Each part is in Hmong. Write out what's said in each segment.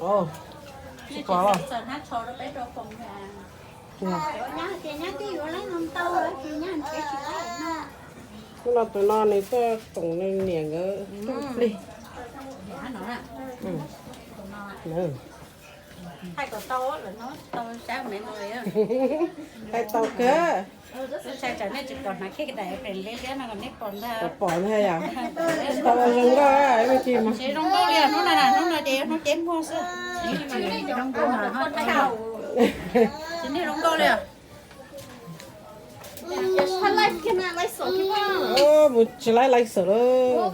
Ub, tsis pom los. Hnub no tus no nws tuaj koom nws niam nkawd tuaj plig. Hais tau kawg. Pom ntag yom. Tsis tau ua zoo nkauj ib me ntsis mas. Hnub no ces hnub ceb muag xwb. Mus tsis laib laib xwm lauj.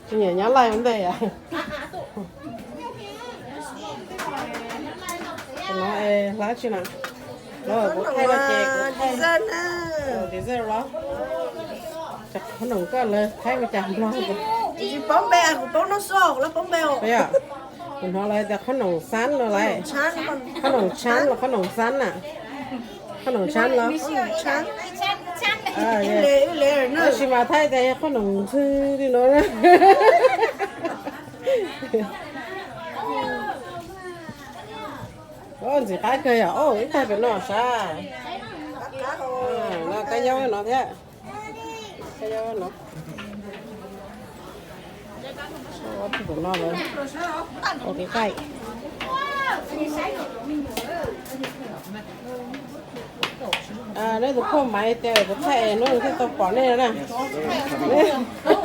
Tsis nyiam nyab laij ua ntej yom. No hlab tsi na. Kuv thaij no ces kuv thaij dessert los. Cov qhob noom koj lawv thaib ua cas nplog. Tsis paub npe, kuv paub noj xwb, lawv paub npe os. Kuv hnov lawv tias qhob noom xab no lawm. Qhob noom tshab los qhob noom xab na. Qhob noom tshab los. Tab sis mas thaij tias yog qhob noom ntxhw li no na. Ntxim qab kawg yom, ib tag pem no sav. No kab yaub no thiab. Kab yaub no. Ua pem no lawm. Ua kev qaij. Nej tus phooj ywg tias kuv thaij hnub thiaj tau pom nej na. Tus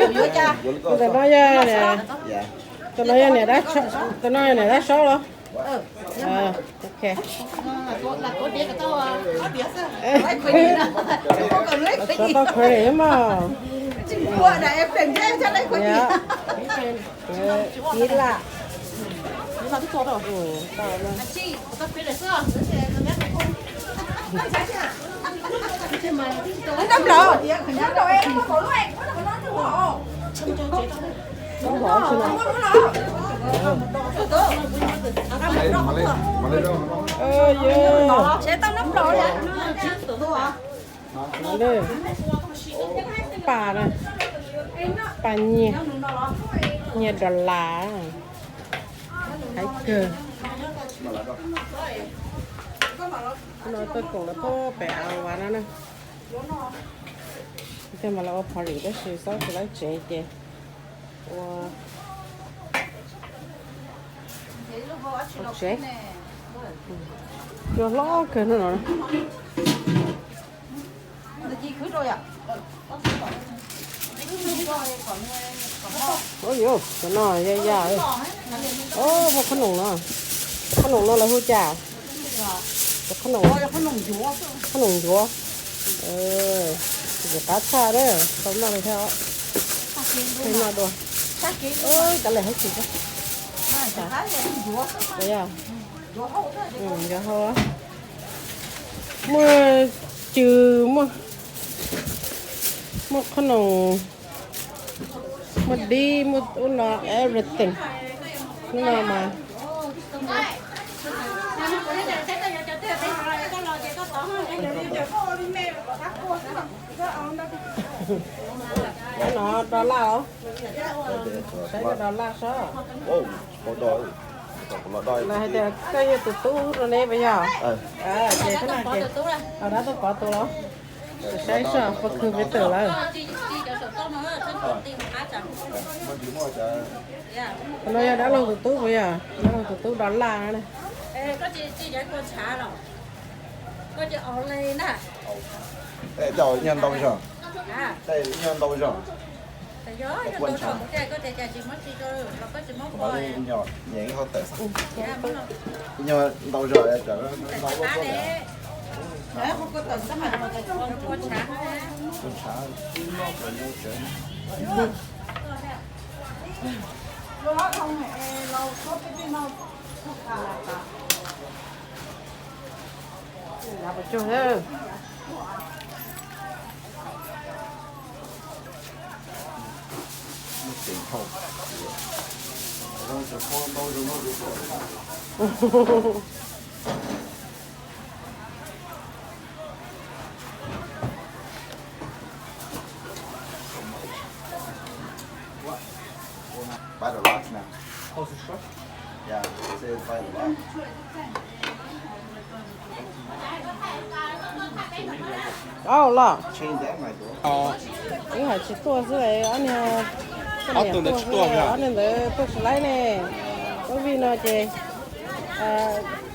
no yog, tus no yog niam dab, tus no yog niam dab saub los? Ok. Tau kawg mas. Ib lab. Pas, pas nyiaj, nyiaj dollar, hais kawg. No tuaj koom lawv pem a vas no na. Thiaj mas lawv ua party tab sis xob tsis laib tsev ces ua tsev. Cua hlob kawg no. Ub, cov no yog yam. Ub, muaj qhob noom no. Qhob noom no lawv hu cas? Cov qhob noom, qhob noom ncuav. Ntxim qab tshaj na, tau noj li thiab. Noj dua. Cov lawm hab tsis. Ncuav hau. Muaj cw, muaj, muaj qhob noom, muaj dib, muaj ub no everything. Hnub no mas no do laj os. Saib do laj sab. Lawv hais tias koj yog tus tub rau neb puas yog? Ces hnub no ces dab tuaj pov tus los. Saib sab puas khwv peb tawm lawm. Qhov no yog dab laug tus tub puas yog? Dab laug tus tub do laj na. Tej nyuag ntau zog, tej nyuag ntau zog. Nyuag ntau zog. Au los, wb hais tsis tuaj xwb, ob niag, ob niag ntawd tuaj tsis laib ne. Ub vij no ces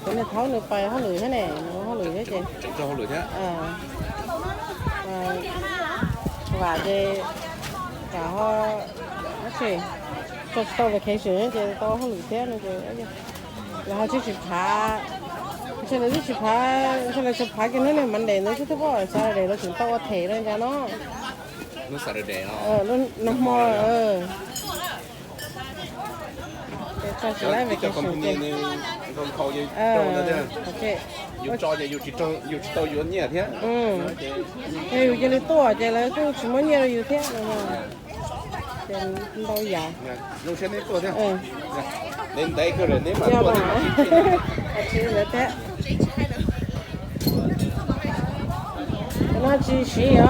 cov niag thaub nws pais hauj lwm thiab ne, nws ua hauj lwm thiab ces vam ces kam ho, tsis tau vacation ces tau hauj lwm thiab no ces lawv ho tsis tsis phav, ntshe lawv tsis phav, ntshe lawv tsis phav kiag hnub niag Monday ntawd xwb thiab pob, Saturday lawv tseem tau ua them no cas no. Nag hmo, tsis laib vacation. Yus tso ces yus tsis tau yuav nyiaj thiab. Yog yus cia li tuaj ces lawv kuj tsis muab nyiaj rau yus thiab no. Ces ntau yam. Ntev ntev kawg neb mam tuaj thiab. Tsis ntawd thiab. No tsis siv os.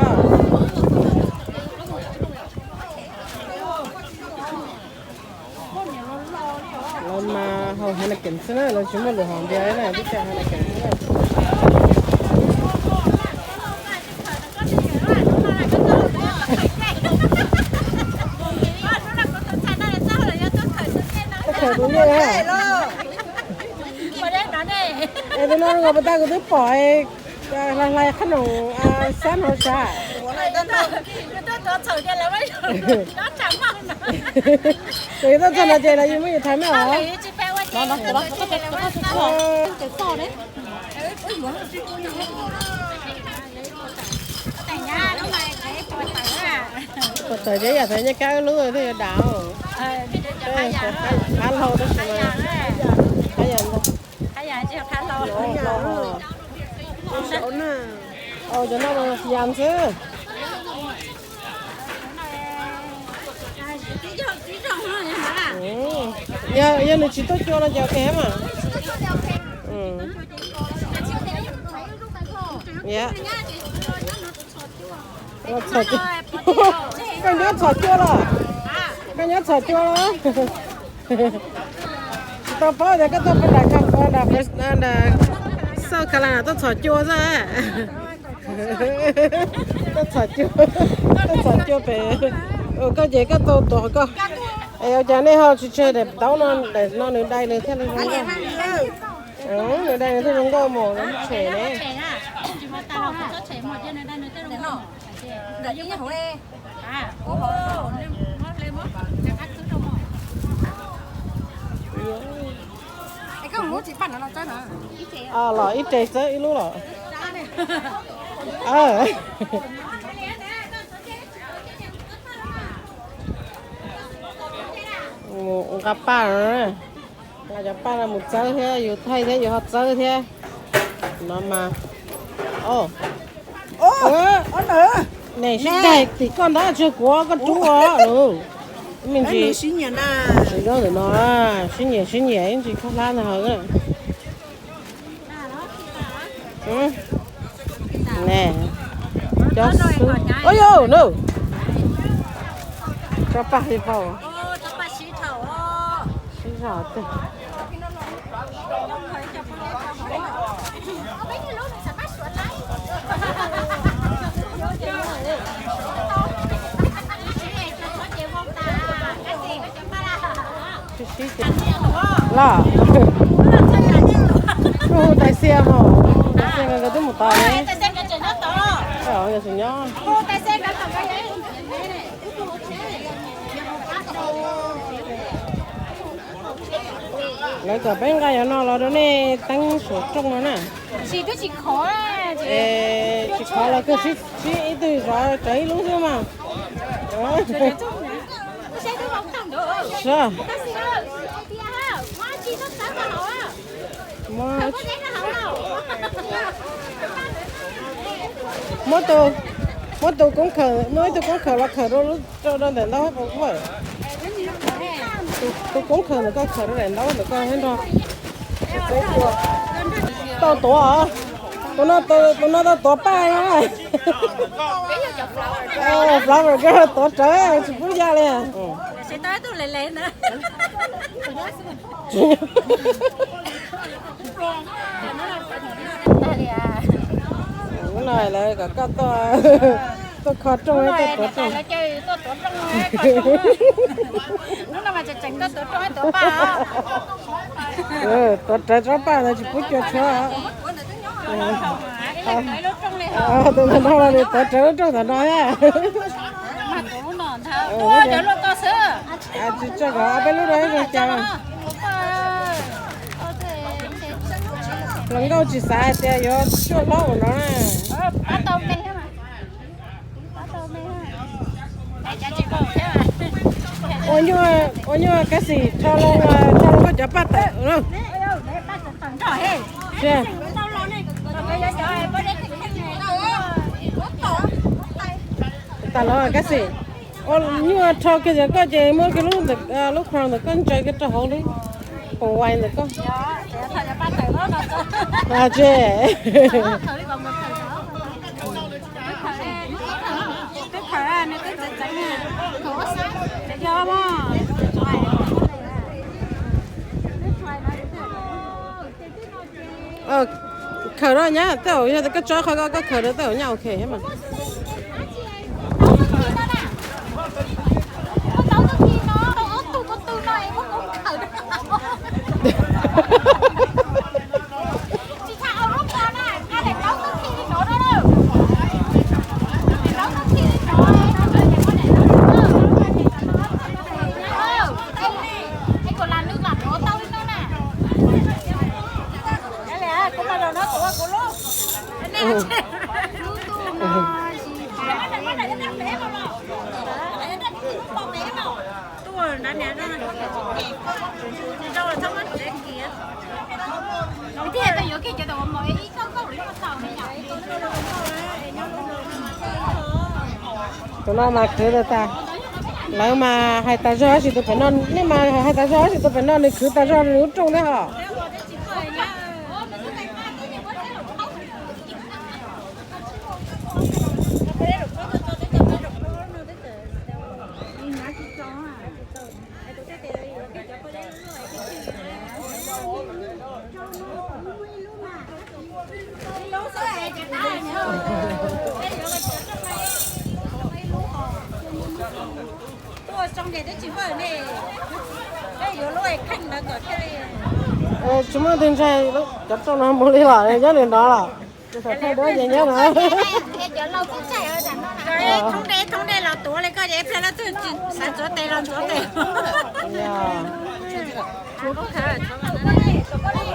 Lawv mas haus hanakem xwb na, lawv tsis muaj lus hais ntiag na, twb tsis hanakem xwb na. Khaws tus nyuj, es tus no nkaus pas tas kuv twb pom hlais hlais qhab noom xab hauv sav. Ces yus tuaj txog no ces lawv yeej muab yus thaiv me os. Pos tawm ces yam txawv nyiaj kab wb lub thiaj yuav dam. Qab hlau tab sis mas, qab yam ntag. Cov no mas yam xwb. Yog nws tsis tuaj cua no ces ok mas. Koj nyob txhom cua los? Koj nyob txhom cua los? Tsis tau paub tias koj tuaj pem nram California, nram South Carolina tuaj txhom cua xwb. Tuaj txhom cua, tuaj txhom cua pem. Koj ces koj tau tuaj koj. Es ua cas nej ho tsis tseg daim ntaub no, daim no nws dai nws thiaj li zoo nkauj. Nws dai nws thiaj zoo nkauj mas, tshem ne. Los ib re txawb ib lub los. Mus nqa paj no, nqa cov paj no mus txawb thiab, yus thaij thiab yus ho txawb thiab. No mas, ne sib daig tim koj ntawd, tsis yog kuv, koj rub os. Me ntsis, ntawm no sib nyiam sib nyiam ib ntsis khaub hlab ntag hauv. Ne, cov xub, ov yog no, tsob paj li paus, sib zog twg. Los, hu Tais Xia mog, Tais Xia nkawd twb mus tod ne. Nkawd tseem nyob. Lawv kom peb nqa cov no los rau nej teeb saum rooj no na. Es tsis khov los kawg, sib ib tug zov tsawv ib lub xwb mas. Muab tus, muab tus koob khawm, muab ib tug koob khawm los khawm rau, rau ntawm ntaub hab pas kuj. Tus koob khawm ntawm koj khawm rau daim ntaub ntawm koj thiab nrog. Tau tuav os. Tus no, tus no tau tuav paj. Flower girl tuav rawv tsis pub ya li. Lub no lawv kom koj tuaj kho rooj, tuaj tuav rooj. Tuav rawv tsob paj ntawd tsis pub cua tshuab. Tus ntawm no los nws tuav rawv lub rooj ntawm no thiab. Tsis tso kom ob peb lub rau ib zoo cas. Hluas nkauj tsis xav hais tias yuav cuaj plaub no na. Ua nyuaj, ua nyuaj kab xis rho loo, rho loo koj cov paj tawm. Tas los kab xis, ua nyuaj rho kiag cov koj ces muab kiag lub, lub crown ntawm koj ntsaws kiag rau hauv li, puas wais ntawm koj. Tsis Khaws no nyab, tej zaum yog koj tso qhov ko koj khaws rau tej zaum nyab ok thiab mas. Tus no mas khwv tas, lawv mas hais tas zog tab sis tus pem no, nej mas hais tas zog tab sis tus pem no nws khwv tas zog nws lub rooj thiab hos. Tsis muaj tus ntseeg cov rooj no mus li los nyob nws no los. Thaij duab ces nyob no.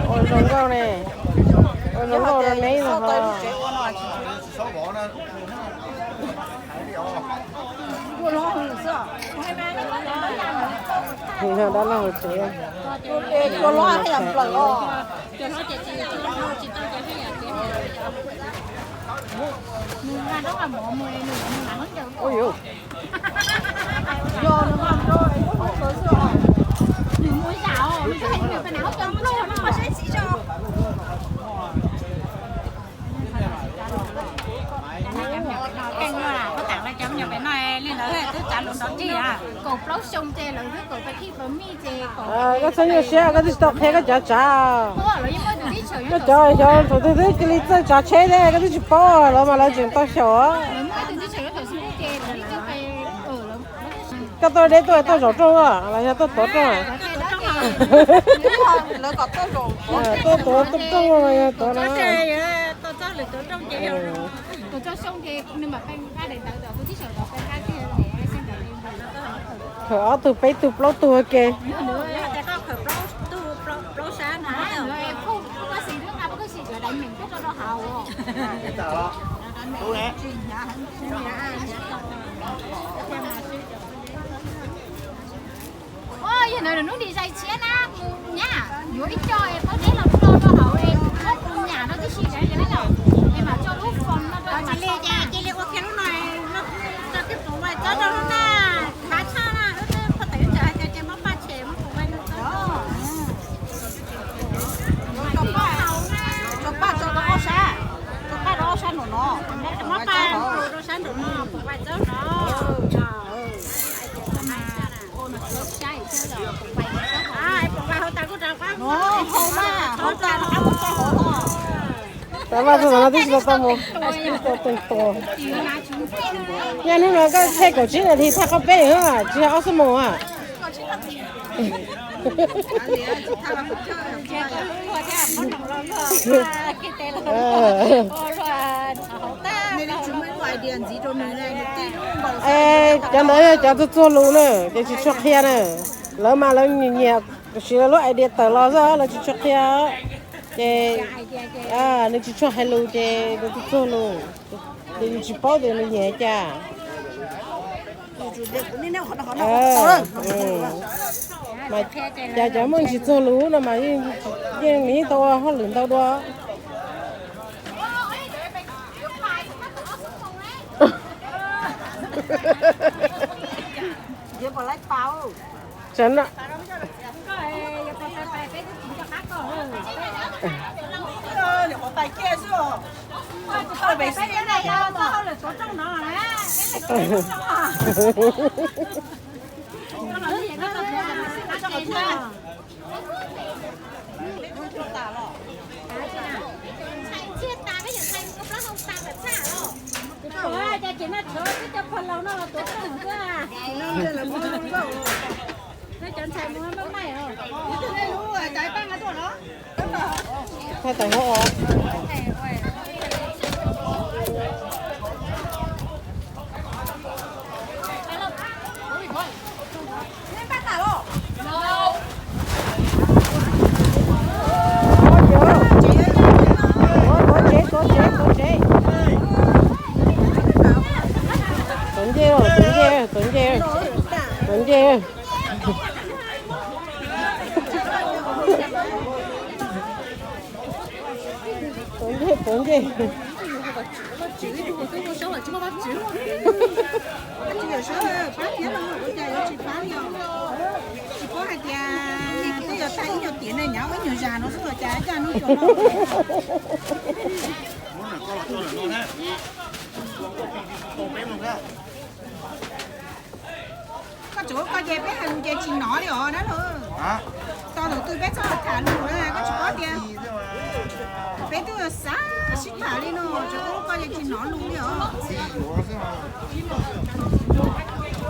Ua zoo nkauj ne, ua zoo nkauj rau neb no. Dab laug tsev. Koj txhob nyuaj siab, koj twb tsis tau qhia koj cov tsav. Koj cov xyov thaum twg twb cia li txawj tsav tsheb thiab koj twb tsis paub los mas lawv tseem tau xyaum. Koj tuaj deb tuaj tuaj zaum rooj los yog tuaj tuav rooj? Tuaj tuav rooj los yog tuav no. Khaws ob tug peb tug plaub tug ua ke. Yog ntawd nws lub design tshiab na, nyab, yuav ib co es pob zeb los tso rau hauv es muab nyam rau tib si, es mam tso lub font no rau. Cia li ua kiag lub no, tso kiag pum vais tso rau lub na, khav tshaj na, phaj tawm ib tsam hais tias ces muab paj tshem muab pum vais no tso. Tso paj tso rau ob sab. Tab vaj txog no twb tsis tau tau mus. Nyob hnub no koj tseg kaum tsib nas this thaj qhov peb, tsis yog ob xuab moos a. Cov ntawd yog cov txuag txuag lus na, ces tsis tshua qhia na. Lawv mas lawv nyiam nyiam siv lawv lub idea tawm los xwb, lawv tsis tshua qhia. Ces nws tsis tshua hais lus ces nws txuag txuag lus, ces yus tsis paub tias nws nyiam cas. Mas cas cov Hmoob tsis txuag lus no mas yeej nws yeej tau ua hauj lwm ntau dua. Thaij tais hauv os. Tuav tsev, tuav tsev, tuav tsev. Tuav ncej, tuav ncej, tuav ncej, tuav ncej. Tuav ncej, tuav ncej. Tsis paub hais tias twb yuav tag ib nyuag tiam ne, nyob ib nyuag zag no xwb los cas caj hnub tsuas no. Koj tsuav koj ces peb hais lus ces tsis hnov li os na lus. Tau tus twg peb txhob tham lus na, koj tsis paub tias peb twb xav sib tham li no, tsuav koj ces tsis hnov lus li os.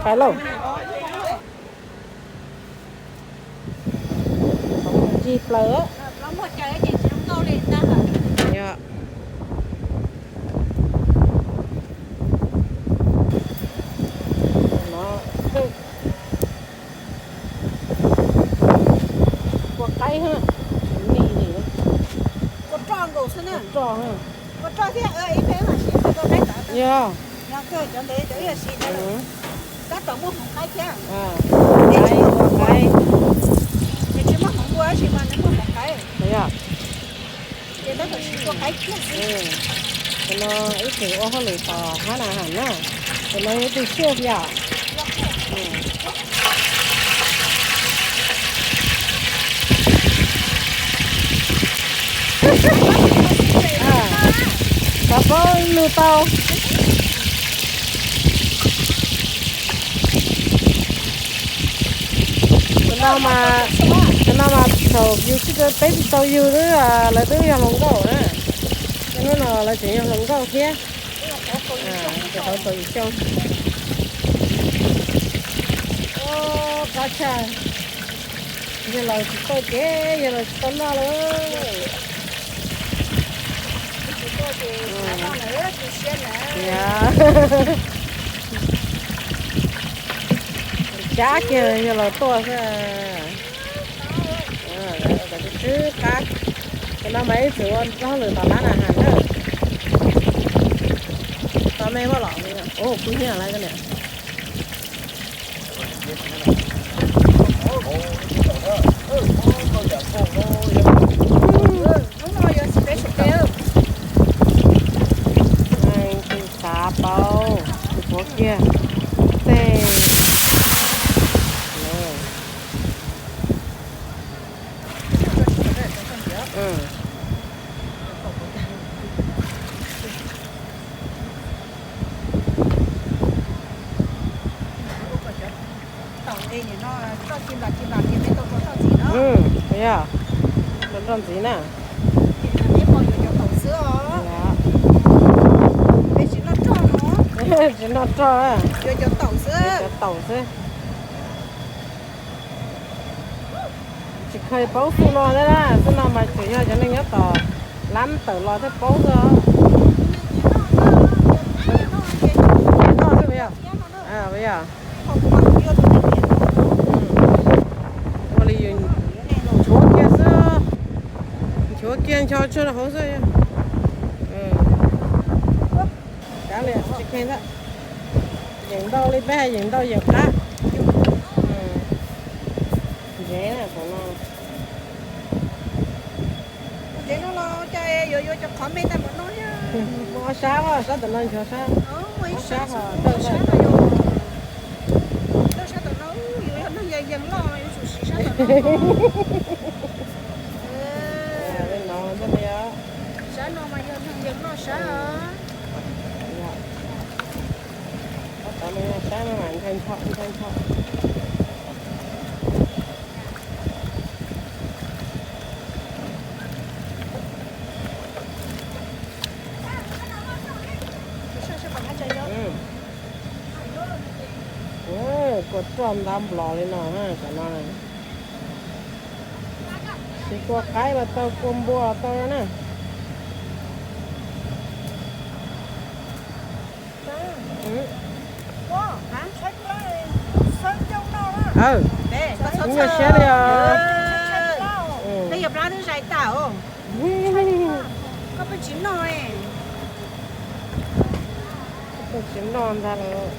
Hais lauj. Ncig plaws. Yog. No, kua qaib ha, nim li. Kua roj nkaus xwb na. Kua roj ha. Kua roj thiab ib peb mas siv kua qaib tod. Yog. Yog kawg cov ntawd cov ib yam siv ntawd. Tab tom muaj hmoov qaib thiab. Tab tom siv kua qaib. Ces tsis muaj hmoov npua tab sis mas nws muaj hmoov qaib. Yog. Ces tab tom siv kua qaib kiag xwb. Tus no ib txwm ua hauj lwm tom hab na has na. Tus no yog ib tug chef yom. Xav paub lug tau. Tus no mas, tus no mas thaum yug tsis tau, peb tsis tau yug xwb lawv twb yog hluas nkauj na. Hnub no lawv tseem yog hluas nkauj thiab. Tseem tau txaus yim xyoo. Qab tshaj. Yog los tsis tau ces yog los tsis tau noj lawm. Yog. Cab kiag yog los tuaj xwb. Tsw tsw qab. Tus no mas ib txwm ua hauj lwm tom lab na has na. Tau me muab los, kuv nyiam lawm koj niam. Xav paub tus puav kiag teg. Yog, roj ntxiv na. Tsis noj roj, yuav cov taum xwb. Tsis kheev paub xub no thiab na, xub no mas tsuas yog cov neeg nyob tom lab tawm los thiaj paub xwb. Noj xwb puas yog? Ua li yus nchuav kiag xwb, nchuav kiag ncho tshuaj rau hauv xwb. Kav liam tsis kheev, yeem ntau li peb hais yeem ntau yeem qab. Ntsev na, tom no. Ntsev no los cas yuav yuav cov qhov me tag npaum no thiab. Muaj ob sab, ob sab tom no nchuav sab, ob sab ho dawj dawj. Dawj sab tom no, yus yog neeg yees loj yuav tsum siv sab tom no. Sab no mas yog neeg yees loj sab. Sab no mas ntshai ncho, ntshai ncho. Kua roj ntab nplos li no na, cov no. Tsis kua qaib los tau, kua npua los tau na. Nyuaj siab li os. Nej yog plab twb zais tas os. Koj pheej tsis noj. Pheej tsis noj ntag lawm.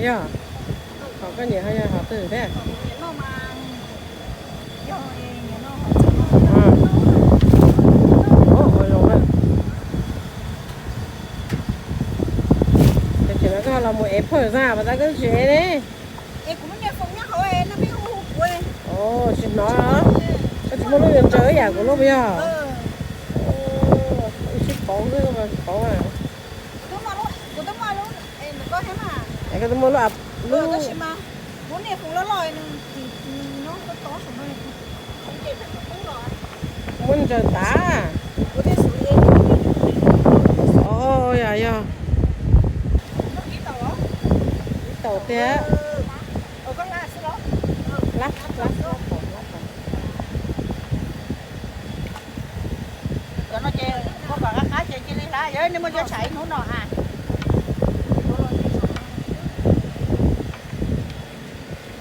Yog, qhov koj nyiam ho yog qhov twg thiab? Ces no koj los mus ev phawj xwb mas tab koj tsis ev ne? Tsis hnov, koj tsis muaj lub yuav ntsaws ib yam kuv lub puas yog? Wb sib pauv xwb, pauv. Es koj twb muaj lub, lub, muab ntsaws tas. Yog, yog. Ib tau tiag. Lab, lab, lab. Cov no ces ua kom qab qab ces cia li hlab, yog nej muaj cov tshav ib hnub no a.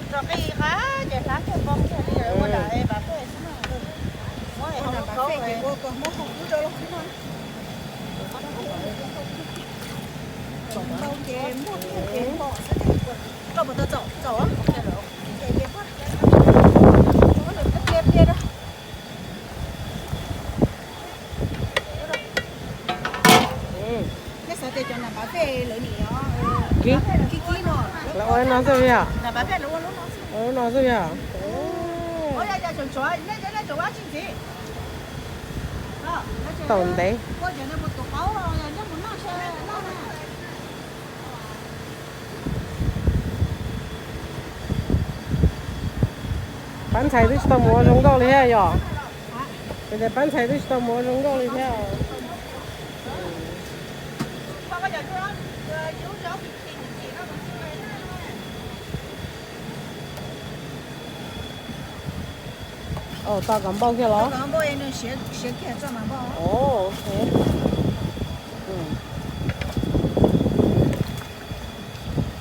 Tso qij qab ces hlab kiag poob kiag li ua dam es pam pej xwb na. Muab es hauv lub khaub es ua kom hmoob hau kub rau lub khaub no. Ntau ces muaj kiag ces pom xwb. Rau puas tau txaum txaum ces pliag pliag rau. Nej xav tias cov nam pav pej lawv nim kib kib no, lawv ua no xwb yog? Nam pav pej lawv ua lub no xwb yog? Tau ntev. Pab ntxhais twb tsis tau mus ua zoo nkauj li thiab yog? Kuv tias pab ntxhais twb tsis tau mus ua zoo nkauj li thiab. Tos kom npau kiag los?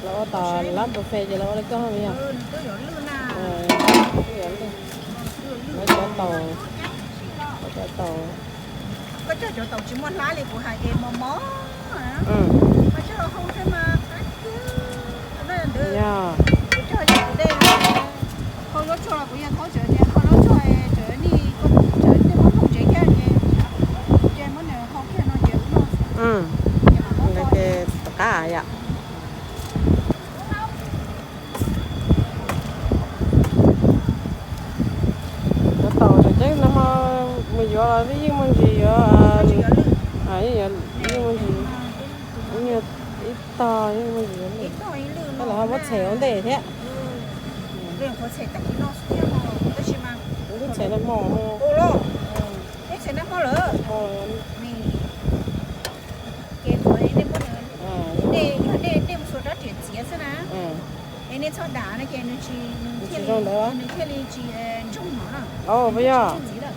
Lawv ua tom lab npau fes ces lawv ua li koj yog? Lawv cov taum, lawv cov taum. Koj cog cov taum tsis muaj hlab li kuv hais es mos mos. Koj cog hau thiab mas qab kiag. Kuv cog yog kuv dej, hau zaub tsuag los kuv yeej thaub tsev tias hau zaub tsuag tsev nej, tsev nej muab nphooj tsev thiab ces ces muab nws hau kiag no ces ua no. Ces qab yom. Cov taum tseem ceeb no mas mus yuav los twb yeej muaj ntsis yuav, yeej muaj ntsis, ib Tog, lawv ho muab txhem ua ntej thiab. Lub txhem nag hmo, lub txhem nag hmo lawm. Ces qhov nej, yog nej mus xuas rab riam txiav xwb na, es nej txhob dam no ces nws tsis, nws thiaj li tsis ntsoog no na. Txiv lawm.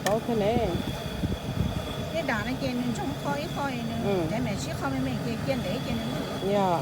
Paub thiab ne. Nej dam no ces nws ntsoog qho ib qho, nws cov mam sib qho me me ces cia ntev ces nws lwj. Yog.